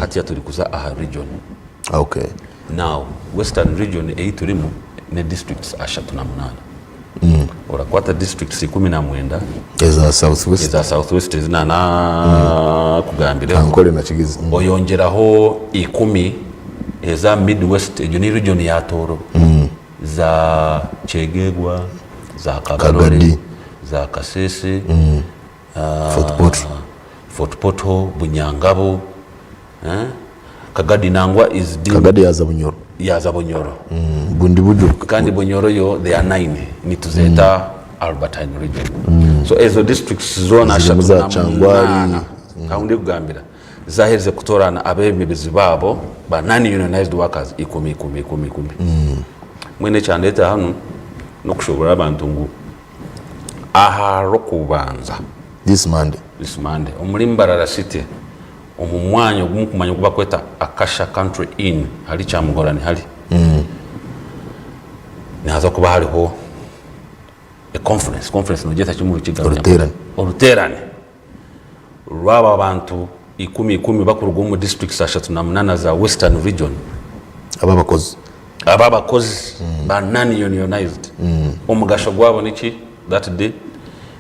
Hatiya turi kuza aha region. Okay. Now Western region ei turimu ne districts 38. Orakwata districts 19. Eza South West. Eza South West ezi nanakugambireho. Ankole na Kigezi. Oyongyeraho 10 eza Mid West, egyo ni region ya Tooro. Za Kyegegwa, za Kabarole, Kagadi. Za Kasese, Fort Portal. Fort Portal, Bunyangabo, eh, Kagadi nangwa is deemed Kagadi yaza Bunyoro. Yaza Bunyoro. Bundi Buryo. Kandi Bunyoro yo they are nine, nituzeeta Albertine region. So ezo districts zoona Zirimu ashatu za na Kyangwali. munaana, ahu ndikugambira zaherize kutoorana abeebembezi baabo ba non-unionized workers ikumi ikumi ikumi ikumi. Mbwenu ekyandeeta hanu n'okushoboorora abantu ngu aha Rwokubanza, This Monday. This Monday, omuri Mbarara City omu mwanya ogu murikumanya ogu barikweta Akasha Country Inn ahari Kyamugorani hari, nihaza kuba hariho a conference, conference noogyeta ki omu Rukiga? Oruteerane. Oruteerane rw'aba bantu ikumi ikumi bakuruga omu districts 38 za Western Region. Ab'abakozi. Ab'abakozi ba non-unionized. Omugasho gwabo niki that day?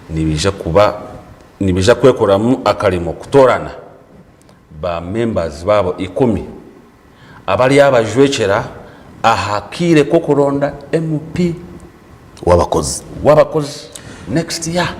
Nibaija kuba nibaija kwekoramu akarimo kutoorana ba members baabo 10 abari abajwekyera aha kaire k'okuronda MP w'abakozi w'abakozi next year.